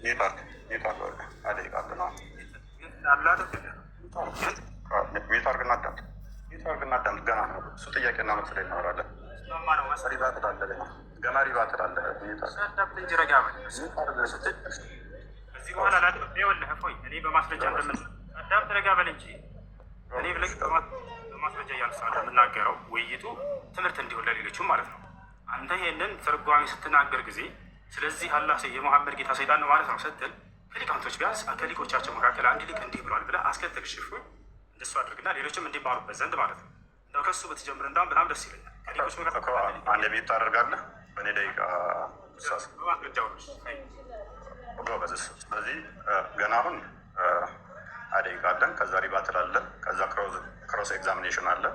Mute አድርግ፣ mute አድርግ። በቃ ደቂቃ አለ ነው። Mute አድርግና አዳምጥ። Mute አድርግና አዳምጥ። ገና ነው እሱ፣ ጥያቄና መልስ ላይ እናወራለን። ሪባ ትላለህ፣ ገና ገና ሪባ ትላለህ። Mute አድርግ፣ አዳምጥ እንጂ ረጋ በል። Mute አድርግ። ከዚህ በኋላ ይኸውልህ እፎይ፣ እኔ በማስረጃ እንደምን አዳምጥ፣ ረጋ በል እንጂ። እኔ ብለህ በማስረጃ እያነሳሁ እንደምናገረው ውይይቱ ትምህርት እንዲሆን ለሌሎቹም ማለት ነው። አንተ ይሄንን ትርጓሜ ስትናገር ጊዜ ስለዚህ አላህ የመሐመድ ጌታ ሰይጣን ነው ማለት ነው ስትል ከሊቃውንቶች ቢያንስ ከሊቆቻቸው መካከል አንድ ሊቅ እንዲህ ብሏል ብለህ አስከትል። ሽፉ እንደሱ አድርግና ሌሎችም እንዲማሩበት ዘንድ ማለት ነው። እንደው ከሱ ብትጀምር እንዳውም በጣም ደስ ይለኛል። ከሊቆች መካከል አንድ mute ታደርጋለህ። በእኔ ደቂቃ ኡስታዝ በማስረጃው ነው። ጎበዝ። ስለዚህ ገና አሁን ደቂቃ አለን። ከዛ rebuttal አለ። ከዛ cross examination አለ።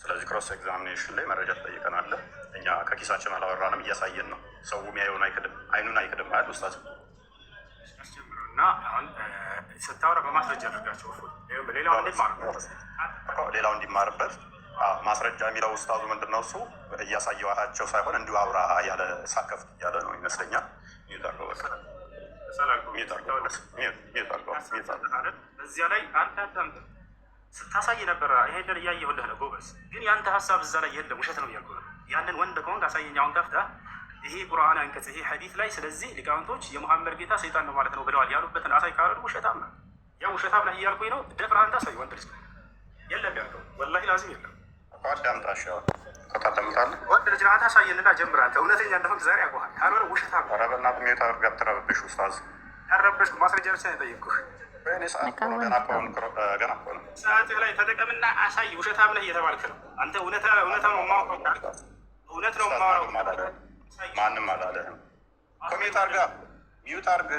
ስለዚህ cross examination ላይ መረጃ ትጠይቀናለህ። እኛ ከኪሳችን አላወራንም፣ እያሳየን ነው። ሰው የሚያየውን አይክድም፣ አይኑን አይክድም አይደል ኡስታዝ? አስጀምረው እና አሁን ስታወራ በማስረጃ አድርጋቸው። ሌላው እንዲማርበት ሌላው እንዲማርበት ማስረጃ የሚለው ኡስታዙ ምንድን ነው እሱ እያሳየኋቸው ሳይሆን እንዲሁ አውራ ያለ ሳከፍት እያለ ነው ይመስለኛል። Mute አድርገው፣ በቃ mute አድርገው፣ mute አድርገው፣ mute አድርገው። በዚያ ላይ አንተ አዳምጥ ስታሳይ ነበረ። ይሄንን እያየሁልህ ነው ጎበዝ። ግን የአንተ ሀሳብ እዛ ላይ የለም፣ ውሸት ነው እያልኩህ ነው። ያንን ወንድ ከሆንክ አሳየኝ። አሁን ከፍተህ ይሄ ቁርአን አንቀጽ ይሄ ሐዲስ ላይ ስለዚህ ሊቃውንቶች የሙሐመድ ጌታ ሰይጣን ነው ማለት ነው ብለዋል ያሉበትን አሳይ ካሉ ውሸታም ነው። ያ ውሸታም ነህ እያልኩኝ ነው። ደፍረህ አንተ አሳይ። ወንድ ልጅ የለም ያልከው ወላሂ ላዚም የለም። አዳምጣሽ ታዳምጣለህ። ወንድ ልጅ አንተ አሳየንና ጀምር። አንተ እውነተኛ እንደሆንክ ዛሬ ያውቀዋል። ካልሆነ ውሸታም ኧረ በእናትህ mute አድርገህ አትረብሽ ኡስታዝ። ያረበሽኩ ማስረጃ ብቻ ነው የጠየቅኩህ። በእኔ ሰዓት እኮ ነው፣ ገና እኮ ነው፣ ገና እኮ ነው። ሰዓትህ ላይ ተጠቀምና አሳይ። ውሸታም ነህ እየተባልክ ነው አንተ። እውነት ነው የማወራው፣ እውነት ነው የማወራው። ማንም አላለህም። እኮ mute አድርጋ፣ mute አድርግ።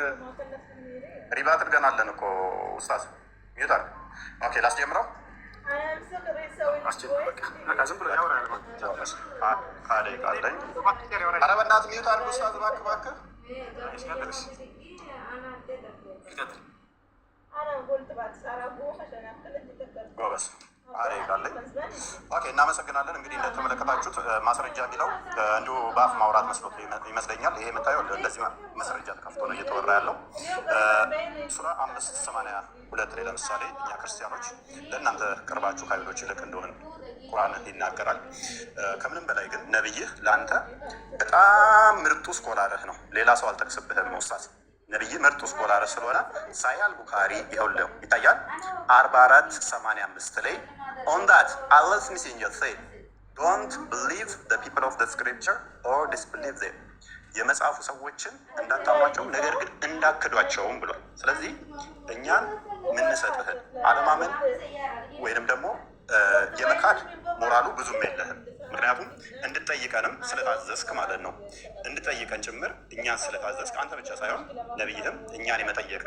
Rebuttal ገና አለን እኮ ኡስታዝ። Mute አድርግ። Okay፣ ላስጀምረው። ዝም ብሎ ያወራል። ደቂቃ አለኝ። ኧረ በእናትህ mute አድርግ ኡስታዝ፣ እባክህ እባክህ። ጎበዝ ደቂቃ አለኝ። Okay፣ እናመሰግናለን። እንግዲህ እንደተመለከታችሁት ማስረጃ የሚለው እንዲሁ በአፍ ማውራት መስሎት ይመስለኛል። ይሄ የምታየው እንደዚህ ማስረጃ ተከፍቶ ነው እየተወራ ያለው። ሱራ 5:82 ላይ ለምሳሌ እኛ ክርስቲያኖች ለእናንተ ቅርባችሁ ከአይሁዶች ይልቅ እንደሆን ቁርአን ይናገራል። ከምንም በላይ ግን ነብይህ ለአንተ በጣም ምርጡ scholar ህ ነው። ሌላ ሰው አልጠቅስብህም ኡስታዝ። ነብይህ ምርጡ scholar ህ ስለሆነ ሳሂህ አል ቡካሪ ይኸውልህ ይታያል 44:85 ላይ "On that Allah's messenger said, don't believe the people of the scripture or disbelieve them." የመጽሐፉ ሰዎችን እንዳታምኗቸው ነገር ግን እንዳክዷቸውም ብሏል። ስለዚህ እኛን የምንሰጥህን አለማመን ወይንም ደግሞ የመካድ ሞራሉ ብዙም የለህም። ምክንያቱም እንድጠይቀንም ስለታዘዝክ ማለት ነው። እንድጠይቀን ጭምር እኛን ስለታዘዝክ አንተ ብቻ ሳይሆን ነቢይህም እኛን የመጠየቅ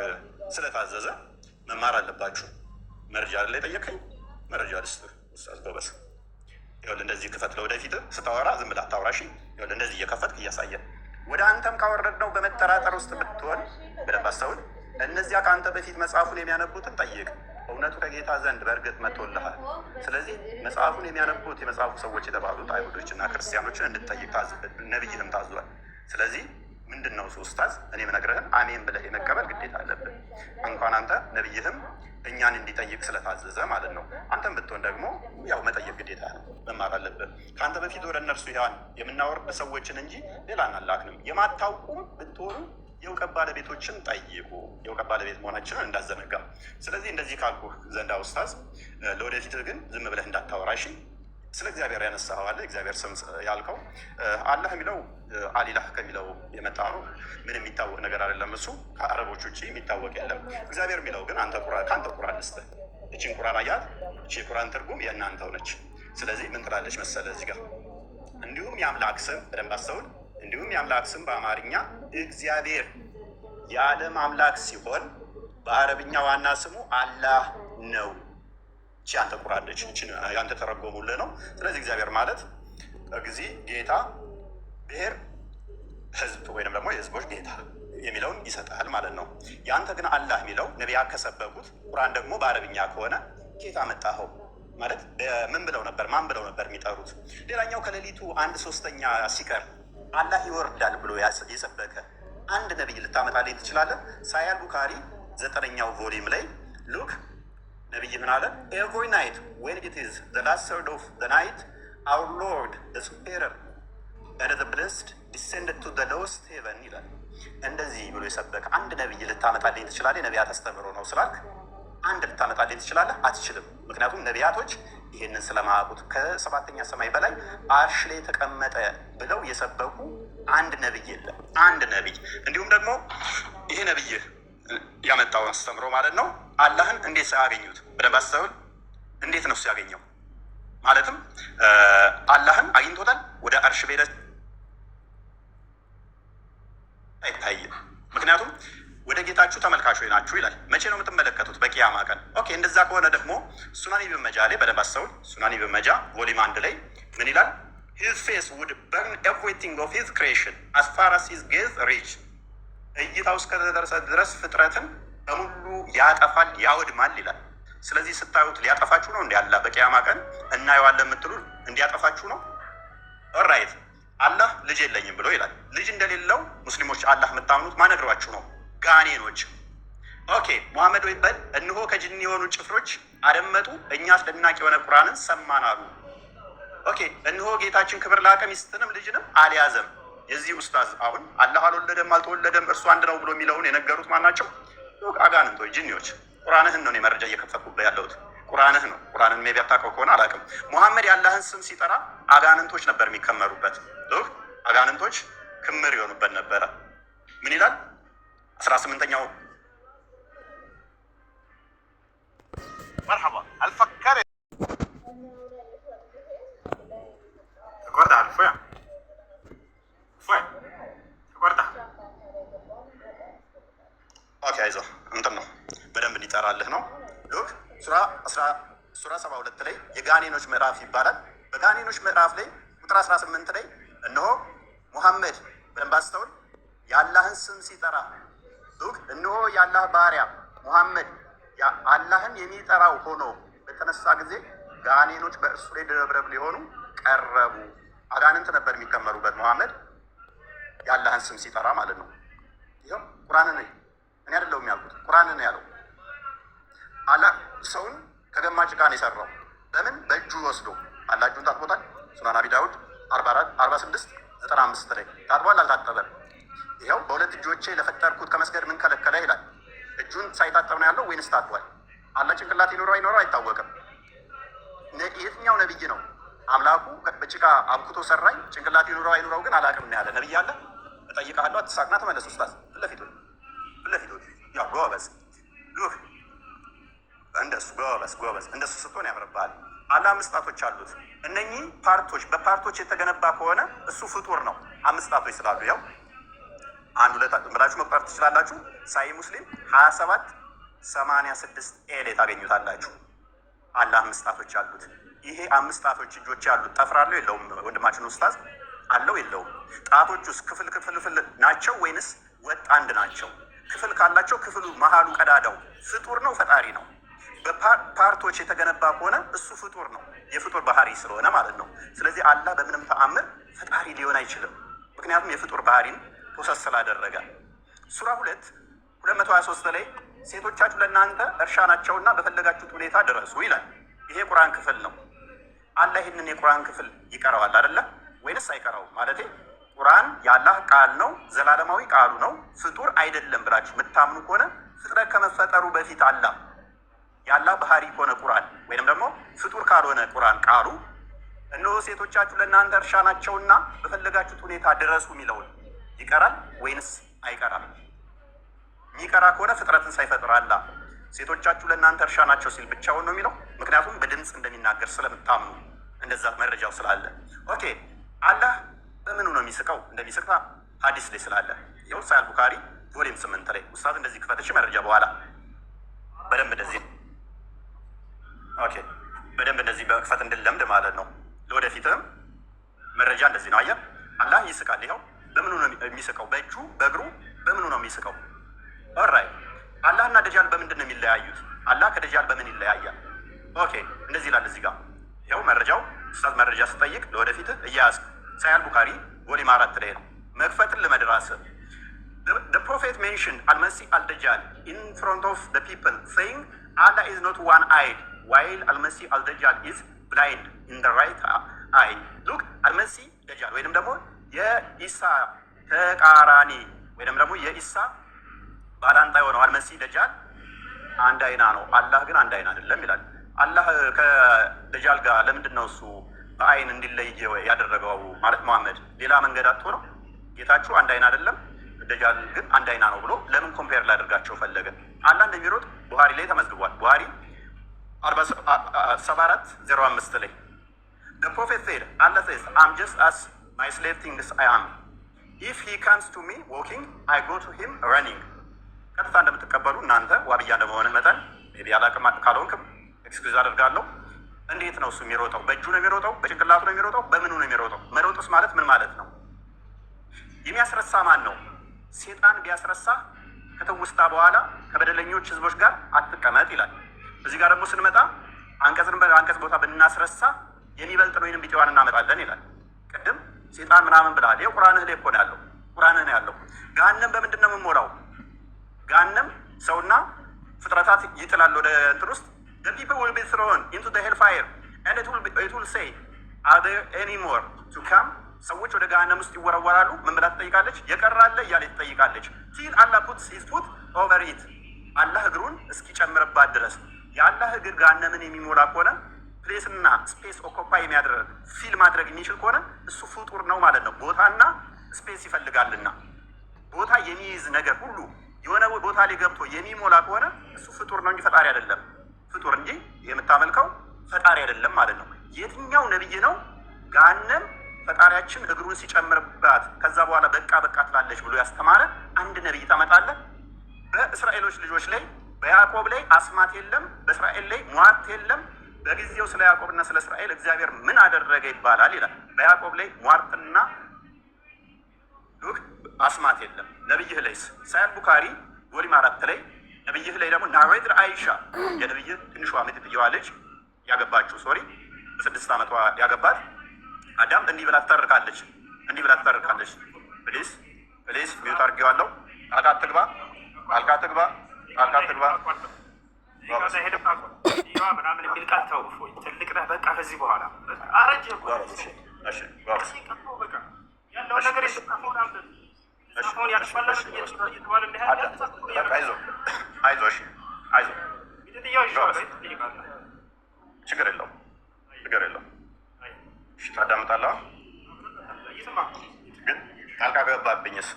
ስለታዘዘ መማር አለባችሁ። መረጃ ላይ ጠየቀኝ፣ መረጃ ልስጥህ ኡስታዝ ጎበዝ። ይኸውልህ እንደዚህ ክፈት። ለወደፊት ስታወራ ዝም ብለህ አታውራ። እሺ፣ ይኸውልህ እንደዚህ እየከፈትክ እያሳየን ወደ አንተም ካወረድነው በመጠራጠር ውስጥ ብትሆን በደንብ አስተውል። እነዚያ ከአንተ በፊት መጽሐፉን የሚያነቡትን ጠይቅ፣ እውነቱ ከጌታ ዘንድ በእርግጥ መጥቶልሃል። ስለዚህ መጽሐፉን የሚያነቡት የመጽሐፉ ሰዎች የተባሉት አይሁዶችና ክርስቲያኖችን እንድትጠይቅ ነቢይህም ታዟል። ስለዚህ ምንድን ነው እሱ ኡስታዝ፣ እኔ የምነግርህን አሜን ብለህ የመቀበል ግዴታ አለብህ። እንኳን አንተ ነቢይህም እኛን እንዲጠይቅ ስለታዘዘ ማለት ነው። አንተም ብትሆን ደግሞ ያው መጠየቅ ግዴታ ነው፣ መማር አለብህ። ከአንተ በፊት ወደ እነርሱ ያን የምናወርድ ሰዎችን እንጂ ሌላ አናላክንም። የማታውቁም ብትሆኑ የእውቀት ባለቤቶችን ጠይቁ። የእውቀት ባለቤት መሆናችንን እንዳዘነጋ። ስለዚህ እንደዚህ ካልኩህ ዘንዳ ኡስታዝ፣ ለወደፊት ግን ዝም ብለህ እንዳታወራ እሺ። ስለ እግዚአብሔር ያነሳኸው አለ፣ እግዚአብሔር ስም ያልከው አላህ የሚለው አሊላህ ከሚለው የመጣ ነው። ምን የሚታወቅ ነገር አይደለም። እሱ ከአረቦች ውጭ የሚታወቅ የለም። እግዚአብሔር የሚለው ግን ከአንተ ቁርአን ልስጥህ። እችን ቁርአን አያት። እቺ የቁርአን ትርጉም የእናንተው ነች። ስለዚህ ምን ትላለች መሰለ እዚህ ጋር? እንዲሁም የአምላክ ስም፣ በደንብ አስተውል። እንዲሁም የአምላክ ስም በአማርኛ እግዚአብሔር የዓለም አምላክ ሲሆን በአረብኛ ዋና ስሙ አላህ ነው። እቺ አንተ ቁርአን ነች። ያንተ ተረጎሙልህ ነው። ስለዚህ እግዚአብሔር ማለት እግዚ ጌታ፣ ብሔር ህዝብ ወይንም ደግሞ የህዝቦች ጌታ የሚለውን ይሰጣል ማለት ነው። የአንተ ግን አላህ የሚለው ነቢያት ከሰበኩት ቁርአን ደግሞ በአረብኛ ከሆነ ጌታ መጣኸው ማለት ምን ብለው ነበር? ማን ብለው ነበር የሚጠሩት? ሌላኛው ከሌሊቱ አንድ ሶስተኛ ሲቀር አላህ ይወርዳል ብሎ የሰበከ አንድ ነቢይ ልታመጣልኝ ትችላለህ? ሳሂህ አል ቡካሪ ዘጠነኛው volume ላይ look፣ ነቢይ ምን አለ? "Every night when it is the last third of the night, our Lord, the Superior and the Blessed, descended to the lowest heaven" ይላል። እንደዚህ ብሎ የሰበከ አንድ ነቢይ ልታመጣልኝ ትችላለህ? ነቢያት አስተምሮ ነው ስላልክ አንድ ልታመጣልኝ ትችላለህ? አትችልም። ምክንያቱም ነቢያቶች ይህንን ስለማያውቁት ከሰባተኛ ሰማይ በላይ አርሽ ላይ የተቀመጠ ብለው የሰበኩ አንድ ነቢይ የለም። አንድ ነቢይ። እንዲሁም ደግሞ ይሄ ነቢይ ያመጣውን አስተምሮ ማለት ነው። አላህን እንዴት ሳያገኙት፣ በደንብ አስተውል። እንዴት ነው እሱ ያገኘው? ማለትም አላህን አግኝቶታል። ወደ አርሽ ቤተ አይታይም። ምክንያቱም ወደ ጌታችሁ ተመልካቾች ናችሁ ይላል። መቼ ነው የምትመለከቱት? በቂያማ ቀን። Okay፣ እንደዛ ከሆነ ደግሞ ሱናን ኢብን መጃ ላይ በደንብ አስተውል። ሱናን ኢብን መጃ volume 1 ላይ ምን ይላል? "His face would burn everything of his creation as far as his gaze reach"፣ እይታው እስከተደረሰ ድረስ ፍጥረትን በሙሉ ያጠፋል፣ ያወድማል ይላል። ስለዚህ ስታዩት ሊያጠፋችሁ ነው። እንዲ አላህ በቂያማ ቀን እናየዋለን የምትሉ እንዲያጠፋችሁ ነው። Alright፣ አላህ ልጅ የለኝም ብሎ ይላል። ልጅ እንደሌለው ሙስሊሞች አላህ የምታምኑት ማን ነግሯችሁ ነው? ጋኔኖች። Okay፣ ሙሐመድ ወይ በል፣ እነሆ ከጅን የሆኑ ጭፍሮች አደመጡ፣ እኛ አስደናቂ የሆነ ቁርአንን ሰማን አሉ። Okay፣ እነሆ ጌታችን ክብር ላቀ ሚስትንም ልጅንም አልያዘም። የዚህ ኡስታዝ አሁን አላህ አልወለደም አልተወለደም እርሱ አንድ ነው ብሎ የሚለውን የነገሩት ማን ናቸው? አጋንንቶች፣ ጅኒዎች። ቁርአንህን ነው እኔ መረጃ እየከፈትኩበት ያለሁት፣ ቁርአንህ ነው። ቁርአንን maybe አታውቀው ከሆነ አላውቅም። ሙሐመድ የአላህን ስም ሲጠራ አጋንንቶች ነበር የሚከመሩበት። Look፣ አጋንንቶች ክምር ይሆኑበት ነበረ። ምን ይላል? 18ኛው مرحبا، هل فكرت ተቆርጠሃል። እፎይ እፎይ ተቆርጠሃል። Okay፣ አይዞህ፣ እንትን ነው፣ በደንብ እንዲጠራልህ ነው። Look፣ ሱራ 72 ላይ የጋኔኖች ምዕራፍ ይባላል። በጋኔኖች ምዕራፍ ላይ ቁጥር 18 ላይ እነሆ ሙሐመድ፣ በደንብ አስተውል፣ የአላህን ስም ሲጠራ፣ look፣ እነሆ የአላህ ባሪያ ሙሐመድ አላህን የሚጠራው ሆኖ በተነሳ ጊዜ ጋኔኖች በእርሱ ላይ ድርብርብ ሊሆኑ ቀረቡ። አጋንንት ነበር የሚከመሩበት ሙሐመድ የአላህን ስም ሲጠራ ማለት ነው። ይኸው ቁርአንን፣ እኔ አይደለሁም ያልኩት፣ ቁርአንን ያለው። አላህ ሰውን ከገማ ጭቃ ነው የሰራው። በምን? በእጁ ወስዶ። አላህ እጁን ታጥቦታል። ሱናን አቢ ዳውድ 46 95 ላይ ታጥቧል አልታጠበም? ይኸው በሁለት እጆቼ ለፈጠርኩት ከመስገድ ምን ከለከለ ይላል። እጁን ሳይታጠብ ነው ያለው ወይንስ ታጥቧል? አላህ ጭንቅላት ይኖረው አይኖረው አይታወቅም። የትኛው ነብይ ነው አምላኩ በጭቃ አብኩቶ ሰራኝ፣ ጭንቅላት ይኑረው አይኑረው ግን አላውቅም ያለ ነብይ አለ? እጠይቅሃለሁ። አትሳቅና ተመለስ። ኡስታዝ ፊት ለፊቱ፣ ፊት ለፊቱ። ያው ጎበዝ፣ look፣ እንደሱ ጎበዝ ጎበዝ፣ እንደሱ ስትሆን ያምርብሃል። አላህ አምስት ጣቶች አሉት። እነኚህ part ኦች በ part ኦች የተገነባ ከሆነ እሱ ፍጡር ነው። አምስት ጣቶች ስላሉ ያው አንድ ሁለት ብላችሁ መቁጠር ትችላላችሁ። ሳሂህ ሙስሊም 2786 A ላይ ታገኙታላችሁ። አላህ አምስት ጣቶች አሉት። ይሄ አምስት ጣቶች እጆች ያሉት ጠፍር አለው የለውም? ወንድማችን ኡስታዝ፣ አለው የለውም? ጣቶች ውስጥ ክፍል ክፍልፍል ናቸው ወይንስ ወጥ አንድ ናቸው? ክፍል ካላቸው ክፍሉ መሀሉ ቀዳዳው ፍጡር ነው ፈጣሪ ነው? በ part ኦች የተገነባ ከሆነ እሱ ፍጡር ነው፣ የፍጡር ባህሪ ስለሆነ ማለት ነው። ስለዚህ አላህ በምንም ተአምር ፈጣሪ ሊሆን አይችልም። ምክንያቱም የፍጡር ባህሪን possess ስላደረገ። ሱራ 2 223 ላይ ሴቶቻችሁ ለእናንተ እርሻ ናቸውና በፈለጋችሁት ሁኔታ ድረሱ ይላል። ይሄ የቁርአን ክፍል ነው። አላህ ይህንን የቁርአን ክፍል ይቀረዋል አይደለ? ወይንስ አይቀረውም? ማለቴ ቁርአን የአላህ ቃል ነው፣ ዘላለማዊ ቃሉ ነው፣ ፍጡር አይደለም ብላችሁ የምታምኑ ከሆነ ፍጥረት ከመፈጠሩ በፊት አላህ የአላህ ባህሪ ከሆነ ቁርአን ወይንም ደግሞ ፍጡር ካልሆነ ቁርአን ቃሉ እነሆ ሴቶቻችሁ ለእናንተ እርሻ ናቸውና በፈለጋችሁት ሁኔታ ድረሱ የሚለውን ይቀራል ወይንስ አይቀራም? የሚቀራ ከሆነ ፍጥረትን ሳይፈጥር አላህ ሴቶቻችሁ ለእናንተ እርሻ ናቸው ሲል ብቻውን ነው የሚለው? ምክንያቱም በድምፅ እንደሚናገር ስለምታምኑ፣ እንደዛ መረጃው ስላለ። Okay፣ አላህ በምኑ ነው የሚስቀው? እንደሚስቅ ሀዲስ ላይ ስላለ ይኸው ሳሂህ ቡካሪ volume 8 ላይ። ኡስታዝ እንደዚህ ክፈትሽ መረጃ በኋላ በደንብ እንደዚህ። Okay፣ በደንብ እንደዚህ በመክፈት እንድለምድ ማለት ነው። ለወደፊትም መረጃ እንደዚህ ነው። አየህ፣ አላህ ይስቃል። ይኸው በምኑ ነው የሚስቀው? በእጁ፣ በእግሩ፣ በምኑ ነው የሚስቀው? Alright፣ አላህና ደጃል በምንድን ነው የሚለያዩት? አላህ ከደጃል በምን ይለያያል? Okay፣ እንደዚህ ይላል እዚህ ጋር፣ ይኸው መረጃው። ኡስታዝ መረጃ ስጠይቅ ለወደፊት እያያዝ ሳሂህ ቡካሪ volume 4 ላይ ነው። መክፈትን ልመድ ራስህ። The prophet mentioned Al-Masih al-Dajjal in front of the people, saying, "Allah is not one-eyed, while Al-Masih al-Dajjal is blind in the right eye." Look, Al-Masih Dajjal ወይንም ደግሞ የኢሳ ተቃራኒ ወይንም ደግሞ የኢሳ ባላንጣ የሆነው አልመሲህ ደጃል አንድ አይና ነው፣ አላህ ግን አንድ አይና አይደለም ይላል። አላህ ከደጃል ጋር ለምንድን ነው እሱ በአይን እንዲለይ ያደረገው? ማለት መሐመድ ሌላ መንገድ አጥቶ ነው? ጌታችሁ አንድ አይና አይደለም፣ ደጃል ግን አንድ አይና ነው ብሎ ለምን compare ላደርጋቸው ፈለገ? አላህ እንደሚሮጥ ቡሃሪ ላይ ተመዝግቧል። ቡሃሪ 7405 ላይ "The prophet said, Allah says, 'I'm just as my slave thinks I am. If he comes to me walking, I go to him running.'" ቀጥታ እንደምትቀበሉ እናንተ ዋብያ እንደመሆንህ መጠን maybe አላቅም፣ ካልሆንክም excuse አደርጋለሁ። እንዴት ነው እሱ የሚሮጠው? በእጁ ነው የሚሮጠው? በጭንቅላቱ ነው የሚሮጠው? በምኑ ነው የሚሮጠው? መሮጥስ ማለት ምን ማለት ነው? የሚያስረሳ ማን ነው? ሴጣን ቢያስረሳ ከትውስታ በኋላ ከበደለኞች ህዝቦች ጋር አትቀመጥ ይላል። እዚህ ጋር ደግሞ ስንመጣ አንቀጽን በአንቀጽ ቦታ ብናስረሳ የሚበልጥ ነው ወይንም ቢጤዋን እናመጣለን ይላል። ቅድም ሴጣን ምናምን ብለሃል። ይኸው ቁርአንህ ላይ እኮ ነው ያለው። ቁርአንህ ነው ያለው። ገሃነም በምንድን ነው የምሞላው? ገሃነም ሰውና ፍጥረታት ይጥላል ወደ እንትን ውስጥ። "The people will be thrown into the hellfire and it will say, 'Are there any more to come?'" ሰዎች ወደ ገሃነም ውስጥ ይወረወራሉ። ምን ብላ ትጠይቃለች? የቀረ አለ እያለች ትጠይቃለች። "Till Allah puts his foot over it"፣ አላህ እግሩን እስኪጨምርባት ድረስ። የአላህ እግር ገሃነምን የሚሞላ ከሆነ፣ place እና space occupy የሚያደርግ፣ fill ማድረግ የሚችል ከሆነ እሱ ፍጡር ነው ማለት ነው። ቦታና space ይፈልጋልና ቦታ የሚይዝ ነገር ሁሉ የሆነ ቦታ ላይ ገብቶ የሚሞላ ከሆነ እሱ ፍጡር ነው እንጂ ፈጣሪ አይደለም። ፍጡር እንጂ የምታመልከው ፈጣሪ አይደለም ማለት ነው። የትኛው ነብይ ነው ገሃነም ፈጣሪያችን እግሩን ሲጨምርባት ከዛ በኋላ በቃ በቃ ትላለች ብሎ ያስተማረ አንድ ነብይ ታመጣለህ? በእስራኤሎች ልጆች ላይ፣ በያዕቆብ ላይ አስማት የለም፣ በእስራኤል ላይ ሟርት የለም። በጊዜው ስለ ያዕቆብና ስለ እስራኤል እግዚአብሔር ምን አደረገ ይባላል ይላል። በያዕቆብ ላይ ሟርትና look አስማት የለም። ነብይህ ላይስ? ሳሂህ ቡካሪ volume 4 ላይ ነብይህ ላይ ደግሞ narrated አይሻ፣ የነብይህ ትንሿ ምትትየዋ ልጅ ያገባችው፣ sorry፣ በ6 ዓመቷ ያገባት አዳም እንዲህ ብላ ትተርካለች። እንዲህ ብላ ትተርካለች። Please, please, mute አድርጌዋለሁ። ጣልቃ አትግባ፣ ጣልቃ አትግባ፣ ጣልቃ አትግባ። ምናምን የሚል ቃል ተው። እፎይ ትልቅ ነህ። በቃ ከዚህ በኋላ አረጀህ እኮ። ያለውን ነገር የተጻፈውን አንብብ። የተጻፈውን ያልፋለ እየተባለ አይዞህ፣ አይዞህ፣ አይዞህ፣ ችግር የለውም፣ ችግር የለውም። እሺ ታዳምጣለህ? ግን ጣልቃ ገባብኝስ?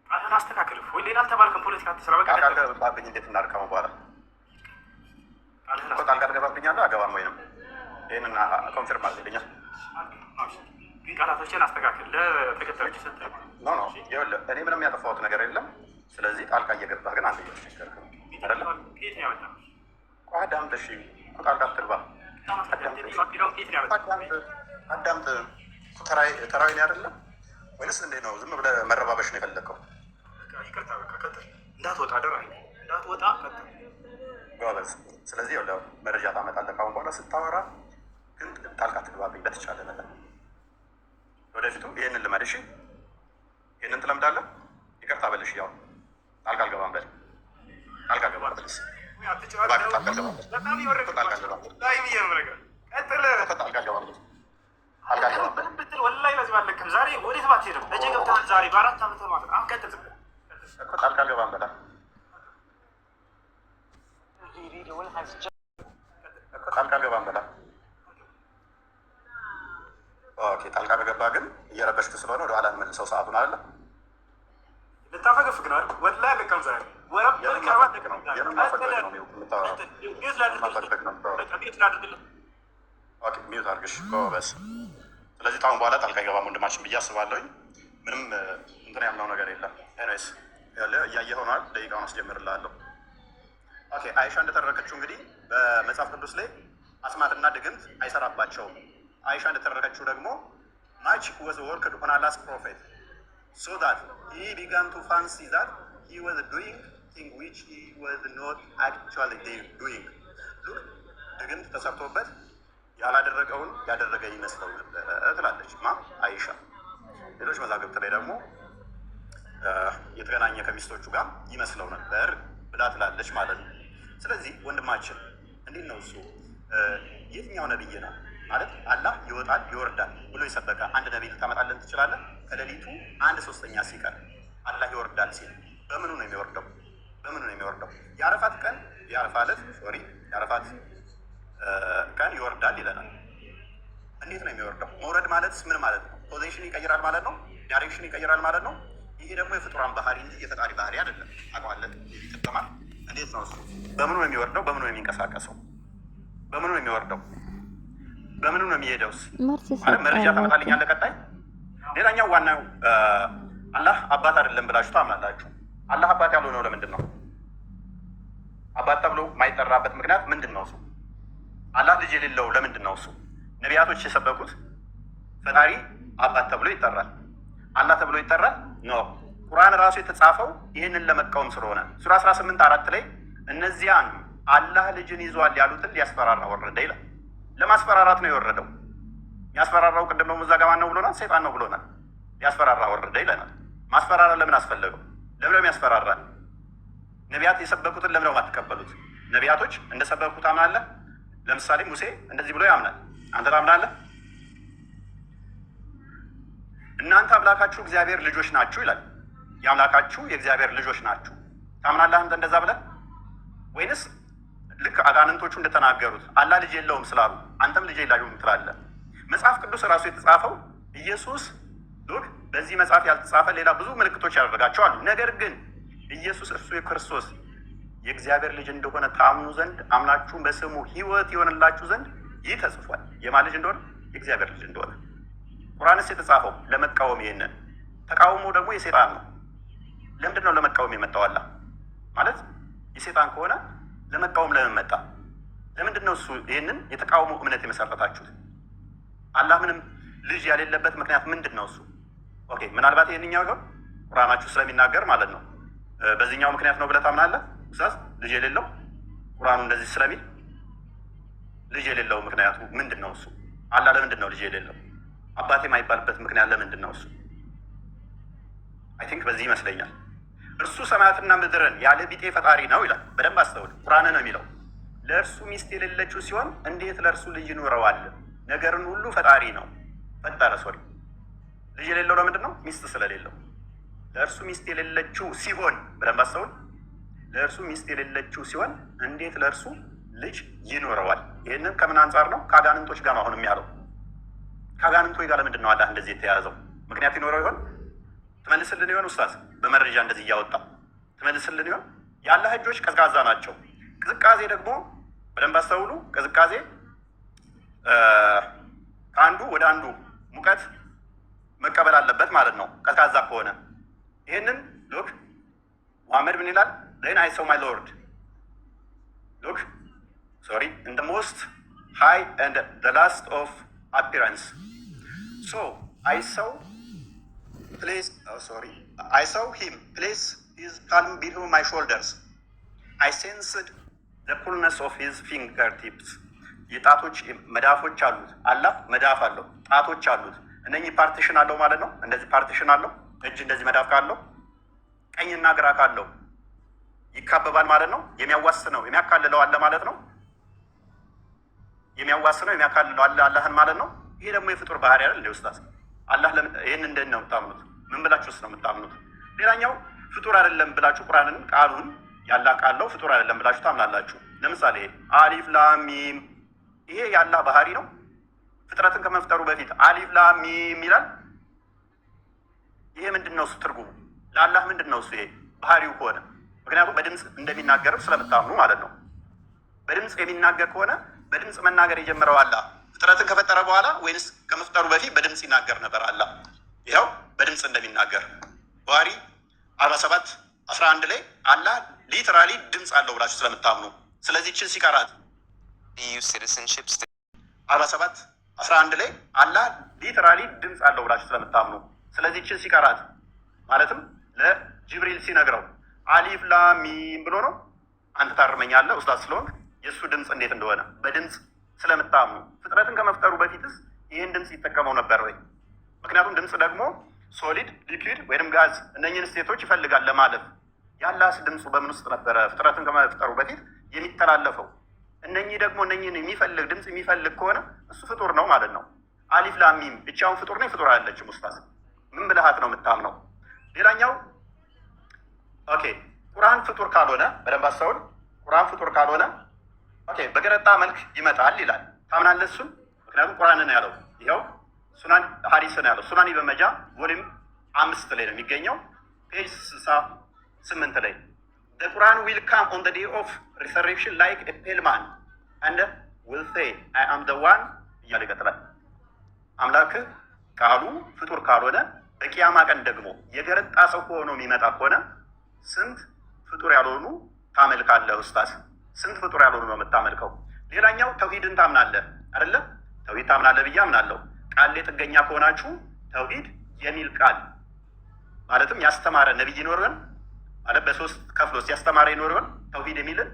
ቃልህን አስተካክል። ወይ ሌላ አልተባልክም። ፖለቲካ አትስራ። በቃ ጣልቃ ገባብኝ እንዴት እናድርግ? በኋላ እኮ ጣልቃ ትገባብኛለህ? አገባም ወይንም ይህንን confirm አድርግልኛል። ግን ቃላቶችን አስተካክል። ለተከታዮች ሰጠህ። No, no፣ ይኸውልህ እኔ ምንም ያጠፋሁት ነገር የለም። ስለዚህ ጣልቃ እየገባህ ግን አንተ እየተቸገርክ ነው አይደለ? ከየት ነው ያመጣኸው? ቆይ አዳምጥ። እሺ ጣልቃ አትግባ። አዳምጥ፣ አዳምጥ። ተራዊ ነው አይደለም ወይንስ እንዴት ነው? ዝም ብለህ መረባበሽ ነው የፈለግከው? ይቅርታ፣ በቃ ቀጥል። እንዳትወጣ አደራ፣ እንዳትወጣ፣ ቀጥል። ጎበዝ። ስለዚህ ይኸውልህ መረጃ ታመጣለህ ካሁን በኋላ ስታወራ፣ ግን ጣልቃ ትግባብኝ በተቻለ መጠን። ወደፊቱ ይህንን ልመድ። እሺ፣ ይህንን ትለምዳለህ። ይቅርታ በልሽ። ያው ጣልቃ አልገባም በል። ጣልቃ አልገባም በልስ። እባክህ ጣልቃ አልገባም በል። ጣልቃ አልገባም በል። ጣልቃ አልገባም በል። ጣልቃ አልገባም በል። ብትል ወላሂ ለዚህ ባለቅም ዛሬ ወዴት ባትሄድም እጄ ገብተሃል። ዛሬ በ4 ዓመት ማለት ነው። አሁን ቀጥል። እኮ ጣልቃ አልገባም በላ እኮ ጣልቃ አልገባም በላ። Okay፣ ጣልቃ ከገባ ግን እየረበሽክ ስለሆነ ወደ ኋላ እንመልሰው ሰዓቱን አይደለ? ልታፈገፍግ ነው አይደል? ወላሂ አለቅም ዛሬ። የምን ማፈግፈግ ነው? የምን ማፈግፈግ ነው የምታወራው? የምን ማፈግፈግ ነው የምታወራው? Mute ላድርግልህ። Okay፣ mute አድርግሽ ጎበዝ። ስለዚህ ካሁን በኋላ ጣልቃ አይገባም ወንድማችን ብዬ አስባለሁኝ። ምንም እንትን ያልነው ነገር የለም። Anyways ያለ እያየህ ሆኗል። ደቂቃውን አስጀምርልሃለሁ። Okay፣ አይሻ እንደተረከችው እንግዲህ በመጽሐፍ ቅዱስ ላይ አስማትና ድግምት አይሰራባቸውም። አይሻ እንደተረከችው ደግሞ "Magic was worked on Allah's prophet so that he began to fancy that he was doing thing which he was not actually doing." Look፣ ድግምት ተሰርቶበት ያላደረገውን ያደረገ ይመስለው ነበረ ትላለች ማ አይሻ። ሌሎች መዛግብት ላይ ደግሞ የተገናኘ ከሚስቶቹ ጋር ይመስለው ነበር ብላ ትላለች ማለት ነው። ስለዚህ ወንድማችን እንዴት ነው እሱ የትኛው ነብይ ነው ማለት አላህ ይወጣል ይወርዳል ብሎ የሰበከ አንድ ነቢይ ልታመጣለን ትችላለህ? ከሌሊቱ አንድ ሶስተኛ ሲቀር አላህ ይወርዳል ሲል በምኑ ነው የሚወርደው? በምኑ ነው የሚወርደው? የአረፋት ቀን፣ የአረፋ ዕለት፣ sorry፣ የአረፋት ቀን ይወርዳል ይለናል። እንዴት ነው የሚወርደው? መውረድ ማለትስ ምን ማለት ነው? Position ይቀይራል ማለት ነው። Direction ይቀይራል ማለት ነው። ይሄ ደግሞ የፍጡራን ባህሪ እንጂ የፈጣሪ ባህሪ አይደለም። አውቀዋለን፣ ይጠቀማል። እንዴት ነው እሱ? በምኑ ነው የሚወርደው? በምኑ ነው የሚንቀሳቀሰው? በምኑ ነው የሚወርደው? በምኑ ነው የሚሄደውስ? መልስ ማለት መረጃ ሰጣላችሁ። ታመጣልኛለህ? ቀጣይ ሌላኛው ዋናው አላህ አባት አይደለም ብላችሁ ታምናላችሁ። አላህ አባት ያልሆነው ለምንድን ነው? አባት ተብሎ የማይጠራበት ምክንያት ምንድን ነው? እሱ አላህ ልጅ የሌለው ለምንድን ነው? እሱ ነቢያቶች የሰበኩት ፈጣሪ አባት ተብሎ ይጠራል፣ አላህ ተብሎ ይጠራል? No፣ ቁርአን ራሱ የተጻፈው ይህንን ለመቃወም ስለሆነ ሱራ 18:4 ላይ እነዚያን አላህ ልጅን ይዟል ያሉትን ሊያስፈራራ ወረደ ይላል። ለማስፈራራት ነው የወረደው። ያስፈራራው ቅድም ደግሞ እዛ ጋ ማን ነው ብሎናል? ሰይጣን ነው ብሎናል። ሊያስፈራራ ወረደ ይለናል። ማስፈራራ ለምን አስፈለገው? ለምን ያስፈራራል? ነቢያት የሰበኩትን ለምን ነው የማትቀበሉት? ነቢያቶች እንደሰበኩ ታምናለህ? ለምሳሌ ሙሴ እንደዚህ ብሎ ያምናል። አንተ ታምናለህ? እናንተ አምላካችሁ እግዚአብሔር ልጆች ናችሁ ይላል። የአምላካችሁ የእግዚአብሔር ልጆች ናችሁ። ታምናለህ አንተ እንደዛ ብለህ? ወይንስ ልክ አጋንንቶቹ እንደተናገሩት አላህ ልጅ የለውም ስላሉ አንተም ልጅ የላችሁም ትላለህ? መጽሐፍ ቅዱስ ራሱ የተጻፈው ኢየሱስ፣ look፣ በዚህ መጽሐፍ ያልተጻፈ ሌላ ብዙ ምልክቶች ያደረጋቸው አሉ። ነገር ግን ኢየሱስ እርሱ የክርስቶስ የእግዚአብሔር ልጅ እንደሆነ ታምኑ ዘንድ አምናችሁም በስሙ ሕይወት ይሆንላችሁ ዘንድ ይህ ተጽፏል። የማን ልጅ እንደሆነ? የእግዚአብሔር ልጅ እንደሆነ። ቁርአንስ የተጻፈው ለመቃወም፣ ይሄንን ተቃውሞ ደግሞ የሴጣን ነው። ለምንድን ነው ለመቃወም የመጣው? አላህ ማለት የሴጣን ከሆነ ለመቃወም ለምን መጣ? ለምንድን ነው እሱ ይህንን የተቃውሞ እምነት የመሰረታችሁት? አላህ ምንም ልጅ ያሌለበት ምክንያት ምንድን ነው እሱ? Okay፣ ምናልባት ይህንኛው ይሆን ቁርአናችሁ ስለሚናገር ማለት ነው። በዚህኛው ምክንያት ነው ብለህ ታምናለህ ኡስታዝ? ልጅ የሌለው ቁርአኑ እንደዚህ ስለሚል ልጅ የሌለው ምክንያቱ ምንድን ነው እሱ? አላህ ለምንድን ነው ልጅ የሌለው? አባቴ የማይባልበት ምክንያት ለምንድን ነው እሱ? I think በዚህ ይመስለኛል። እርሱ ሰማያትና ምድርን ያለ ቢጤ ፈጣሪ ነው ይላል። በደንብ አስተውል። ቁርአን ነው የሚለው። ለእርሱ ሚስት የሌለችው ሲሆን እንዴት ለእርሱ ልጅ ይኖረዋል? ነገርን ሁሉ ፈጣሪ ነው። ፈጠረ፣ sorry። ልጅ የሌለው ለምንድን ነው? ሚስት ስለሌለው። ለእርሱ ሚስት የሌለችው ሲሆን፣ በደንብ አስተውል። ለእርሱ ሚስት የሌለችው ሲሆን እንዴት ለእርሱ ልጅ ይኖረዋል? ይህንን ከምን አንጻር ነው? ከአጋንንቶች ጋር ነው አሁንም ያለው። ከአጋንንቶች ጋር ለምንድን ነው አላህ እንደዚህ የተያያዘው? ምክንያት ይኖረው ይሆን? ትመልስልን ይሆን ኡስታዝ? በመረጃ እንደዚህ እያወጣ ትመልስልን ይሆን? የአላህ እጆች ቀዝቃዛ ናቸው። ቅዝቃዜ ደግሞ በደንብ አስተውሉ። ቅዝቃዜ ከአንዱ ወደ አንዱ ሙቀት መቀበል አለበት ማለት ነው። ቀዝቃዛ ከሆነ ይህንን look፣ ሙሐመድ ምን ይላል? "Then I saw my Lord," look, sorry, "in the most high and the last of appearance. So I saw place sorry I saw him place his palm between my shoulders. I sensed the coolness of his fingertips." የጣቶች መዳፎች አሉት። አላህ መዳፍ አለው፣ ጣቶች አሉት። እነኚህ partition አለው ማለት ነው። እንደዚህ partition አለው። እጅ እንደዚህ መዳፍ ካለው፣ ቀኝና ግራ ካለው ይካበባል ማለት ነው። የሚያዋስነው የሚያካልለው አለ ማለት ነው። የሚያዋስነው የሚያካልለው አለ አላህን ማለት ነው። ይሄ ደግሞ የፍጡር ባህሪ አይደል እንደ ኡስታዝ? አላህ ይህን እንዴት ነው የምታምኑት? ምን ብላችሁ ውስጥ ነው የምታምኑት? ሌላኛው ፍጡር አይደለም ብላችሁ ቁርአንን ቃሉን ያላህ ቃል ነው ፍጡር አይደለም ብላችሁ ታምናላችሁ። ለምሳሌ አሊፍ ላም ሚም ይሄ የአላህ ባህሪ ነው። ፍጥረትን ከመፍጠሩ በፊት አሊፍ ላም ሚም ይላል። ይሄ ምንድን ነው እሱ ትርጉሙ? ለአላህ ምንድን ነው እሱ ይሄ ባህሪው ከሆነ? ምክንያቱም በድምፅ እንደሚናገርም ስለምታምኑ ማለት ነው። በድምፅ የሚናገር ከሆነ በድምፅ መናገር የጀመረው አላህ ፍጥረትን ከፈጠረ በኋላ ወይንስ ከመፍጠሩ በፊት በድምፅ ይናገር ነበር? አላህ ይኸው በድምፅ እንደሚናገር ቡሃሪ 47:11 ላይ አላህ literally ድምፅ አለው ብላችሁ ስለምታምኑ ስለዚህ ችን ሲቀራት EU citizenship 47:11 ላይ አላህ literally ድምፅ አለው ብላችሁ ስለምታምኑ ስለዚህ ችን ሲቀራት ማለትም ለጅብሪል ሲነግረው አሊፍ ላም ሚም ብሎ ነው። አንተ ታርመኛለህ ኡስታዝ ስለሆንክ የእሱ ድምፅ እንዴት እንደሆነ በድምፅ ስለምታምኑ ፍጥረትን ከመፍጠሩ በፊትስ ይህን ድምፅ ይጠቀመው ነበር ወይ? ምክንያቱም ድምፅ ደግሞ Solid፣ liquid ወይም ጋዝ እነኝህን state ኦች ይፈልጋል ለማለፍ። የአላህስ ድምፁ በምን ውስጥ ነበረ ፍጥረትን ከመፍጠሩ በፊት የሚተላለፈው? እነኚህ ደግሞ እነኚህን የሚፈልግ ድምፅ የሚፈልግ ከሆነ እሱ ፍጡር ነው ማለት ነው። አሊፍ ላም ሚም ብቻውን ፍጡር ነው? ፍጡር አይደለችም። ኡስታዝ፣ ምን ብልሃት ነው የምታምነው? ሌላኛው okay፣ ቁርአን ፍጡር ካልሆነ፣ በደንብ አስተውል። ቁርአን ፍጡር ካልሆነ okay፣ በገረጣ መልክ ይመጣል ይላል። ታምናለህ እሱን? ምክንያቱም ቁርአንን ያለው ይኸው ሱናን ሀዲስ ነው ያለው። ሱናን ኢብን ማጃ volume 5 ላይ ነው የሚገኘው፣ page 68 ላይ "The Quran will come on the day of resurrection like a pale man and will say, 'I am the one' እያለ ይቀጥላል። አምላክህ ቃሉ ፍጡር ካልሆነ በቂያማ ቀን ደግሞ የገረጣ ሰው ሆኖ የሚመጣ ከሆነ ስንት ፍጡር ያልሆኑ ታመልካለህ? ኡስታዝ፣ ስንት ፍጡር ያልሆኑ ነው የምታመልከው? ሌላኛው ተውሂድን ታምናለህ አይደለ? ተውሂድ ታምናለህ ብዬ አምናለሁ። ቃል ላይ ጥገኛ ከሆናችሁ ተውሂድ የሚል ቃል ማለትም ያስተማረ ነቢይ ይኖር ይሆን? ማለት በሶስት ከፍሎ ያስተማረ ይኖር ይሆን? ተውሂድ የሚልን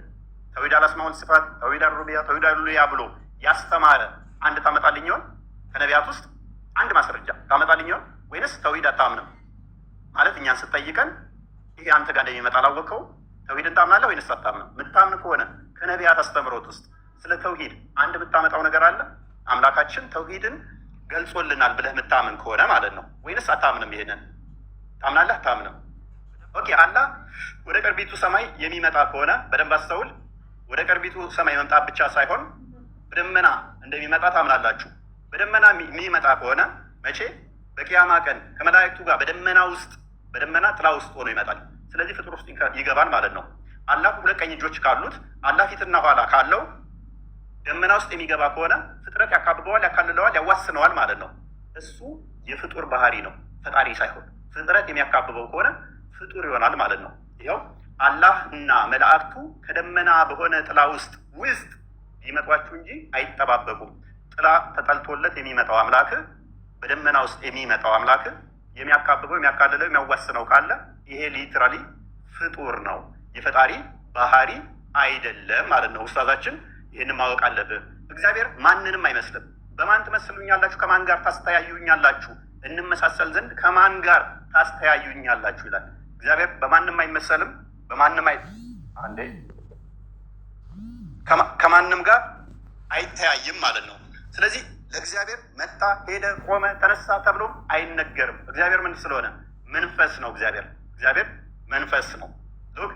ተውሂድ አል አስማ ወሲፋት፣ ተውሂድ አሩቢያ፣ ተውሂድ አሉሉያ ብሎ ያስተማረ አንድ ታመጣልኝ ይሆን? ከነቢያት ውስጥ አንድ ማስረጃ ታመጣልኝ ይሆን? ወይንስ ተውሂድ አታምንም? ማለት እኛን ስጠይቀን ይሄ አንተ ጋር እንደሚመጣ አላወቅኸው? ተውሂድን ታምናለህ ወይንስ አታምንም? ምታምን ከሆነ ከነቢያት አስተምሮት ውስጥ ስለ ተውሂድ አንድ የምታመጣው ነገር አለ? አምላካችን ተውሂድን ገልጾልናል ብለህ የምታምን ከሆነ ማለት ነው። ወይንስ አታምንም? ይሄንን ታምናለህ? አታምንም? Okay፣ አላህ ወደ ቅርቢቱ ሰማይ የሚመጣ ከሆነ፣ በደንብ አስተውል። ወደ ቅርቢቱ ሰማይ መምጣት ብቻ ሳይሆን በደመና እንደሚመጣ ታምናላችሁ። በደመና የሚመጣ ከሆነ መቼ? በቂያማ ቀን ከመላእክቱ ጋር በደመና ውስጥ፣ በደመና ጥላ ውስጥ ሆኖ ይመጣል። ስለዚህ ፍጡር ውስጥ ይገባል ማለት ነው። አላህ ሁለት ቀኝ እጆች ካሉት፣ አላህ ፊትና ኋላ ካለው፣ ደመና ውስጥ የሚገባ ከሆነ ፍጥረት ያካብበዋል፣ ያካልለዋል፣ ያዋስነዋል ማለት ነው። እሱ የፍጡር ባህሪ ነው፣ ፈጣሪ ሳይሆን። ፍጥረት የሚያካብበው ከሆነ ፍጡር ይሆናል ማለት ነው። ይኸው አላህ እና መላእክቱ ከደመና በሆነ ጥላ ውስጥ ሊመጧችሁ እንጂ አይጠባበቁም። ጥላ ተጠልቶለት የሚመጣው አምላክ፣ በደመና ውስጥ የሚመጣው አምላክ የሚያካብበው፣ የሚያካልለው፣ የሚያዋስነው ካለ ይሄ literally ፍጡር ነው፣ የፈጣሪ ባህሪ አይደለም ማለት ነው። ኡስታዛችን፣ ይህንን ማወቅ አለብህ። እግዚአብሔር ማንንም አይመስልም። በማን ትመስሉኛላችሁ? ከማን ጋር ታስተያዩኛላችሁ? እንመሳሰል ዘንድ ከማን ጋር ታስተያዩኛላችሁ ይላል። እግዚአብሔር በማንም አይመሰልም። በማንም አይ አንዴ ከማንም ጋር አይተያይም ማለት ነው። ስለዚህ ለእግዚአብሔር መጣ፣ ሄደ፣ ቆመ፣ ተነሳ ተብሎ አይነገርም። እግዚአብሔር ምን ስለሆነ? መንፈስ ነው። እግዚአብሔር መንፈስ ነው። Look።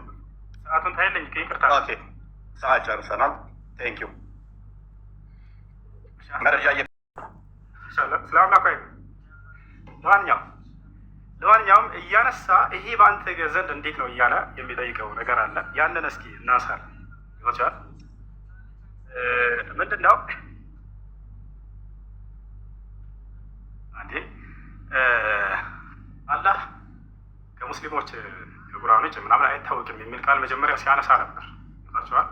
ሰዓቱን ታይለኝ፣ ይቅርታ። Okay፣ ሰዓት ጨርሰናል። Thank you። መረጃ ስለ አምላኩ ለማንኛውም እያነሳ ይሄ በአንተ ዘንድ እንዴት ነው እያለ የሚጠይቀው ነገር አለ። ያንን እስኪ እናሳል ይሆናል። ምንድን ነው አንዴ አላህ ከሙስሊሞች ከቁርአኖች ምናምን አይታወቅም የሚል ቃል መጀመሪያ ሲያነሳ ነበር። ታቸዋል።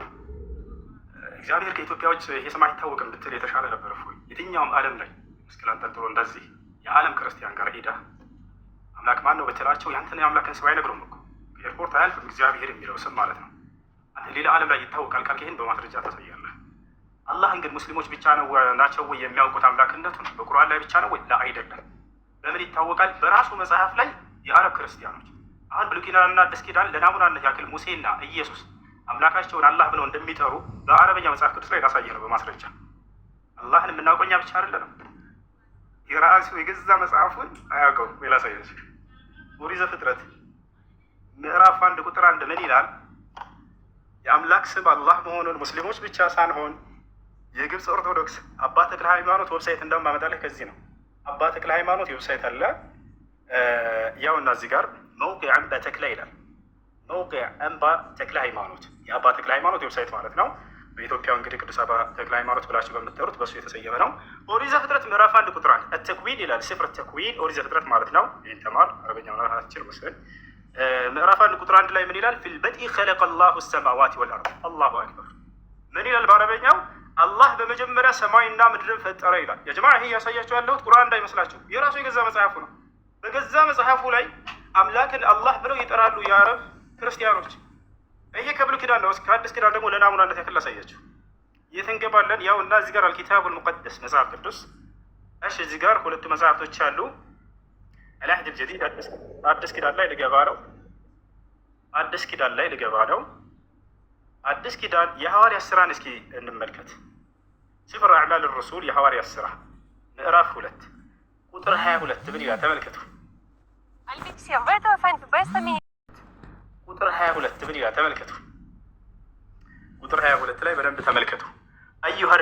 እግዚአብሔር ከኢትዮጵያዎች ይሄ ስም አይታወቅም ብትል የተሻለ ነበር። እፎይ፣ የትኛውም ዓለም ላይ መስቀል አንጠልጥሎ እንደዚህ የዓለም ክርስቲያን ጋር ሄዳ አምላክ ማን ነው ብትላቸው ያንተን የአምላክን ስም አይነግሩም እኮ። ኤርፖርት አያልፍም እግዚአብሔር የሚለው ስም ማለት ነው። አንተ ሌላ ዓለም ላይ ይታወቃል ካልክ ይህን በማስረጃ ታሳያለህ። አላህን ግን ሙስሊሞች ብቻ ነው ናቸው ወይ የሚያውቁት አምላክነቱን? በቁርአን ላይ ብቻ ነው ወይ? አይደለም። በምን ይታወቃል? በራሱ መጽሐፍ ላይ። የአረብ ክርስቲያኖች አሁን ብሉይ ኪዳንና አዲስ ኪዳን ለናሙናነት ያክል ሙሴና ኢየሱስ አምላካቸውን አላህ ብለው እንደሚጠሩ በአረበኛ መጽሐፍ ቅዱስ ላይ ላሳየ ነው በማስረጃ። አላህን የምናውቀው እኛ ብቻ አይደለንም። የራሱ የገዛ መጽሐፉን አያውቀውም። ላሳያችሁ። ኦሪት ዘፍጥረት ምዕራፍ 1 ቁጥር 1 ምን ይላል? የአምላክ ስም አላህ መሆኑን ሙስሊሞች ብቻ ሳንሆን የግብፅ ኦርቶዶክስ አባ ተክለ ሃይማኖት website እንደውም ማመጣልህ ከዚህ ነው። አባ ተክለ ሃይማኖት website አለ። ያው እና እዚህ ጋር موقع አምባ ተክለ ይላል። موقع አምባ ተክለ ሃይማኖት፣ የአባ ተክለ ሃይማኖት website ማለት ነው። በኢትዮጵያ እንግዲህ ቅዱስ አባ ተክለ ሃይማኖት ብላችሁ በምትጠሩት በእሱ የተሰየመ ነው። ኦሪት ዘፍጥረት ምዕራፍ 1 ቁጥር 1 التكوين ይላል። سفر التكوين፣ ኦሪት ዘፍጥረት ማለት ነው። ይህን ተማር፣ አረበኛ አትችል መስለኝ። ምዕራፍ 1 ቁጥር 1 ላይ ምን ይላል? في البدء خلق الله السماوات والأرض። الله أكبر። ምን ይላል በአረበኛው? አላህ በመጀመሪያ ሰማይና ምድርን ፈጠረ ይላል። يا جماعة፣ ይሄ እያሳያቸው ያለሁት ቁርአን እንዳይመስላችሁ የራሱ የገዛ መጽሐፉ ነው። በገዛ መጽሐፉ ላይ አምላክን አላህ ብለው ይጠራሉ የአረብ ክርስቲያኖች። ይሄ ከብሉይ ኪዳን ነው። ከአዲስ ኪዳን ደግሞ ለናሙናነት ያክል ላሳያችሁ። የት እንገባለን? ያው እና እዚህ ጋር الكتاب المقدس መጽሐፍ ቅዱስ። እሺ፣ እዚህ ጋር ሁለቱ መጽሐፍቶች አሉ። العهد الجديد አዲስ ኪዳን ላይ ልገባ ነው። አዲስ ኪዳን ላይ ልገባ ነው። አዲስ ኪዳን የሐዋርያት ስራን እስኪ እንመልከት። سفر أعمال الرسل የሐዋርያት ስራ ምዕራፍ 2 ቁጥር 22 ምን ይላል? ተመልከቱ። ቁጥር 22 ምን ይላል? ተመልከቱ። ቁጥር 22 ላይ በደንብ ተመልከቱ። أيها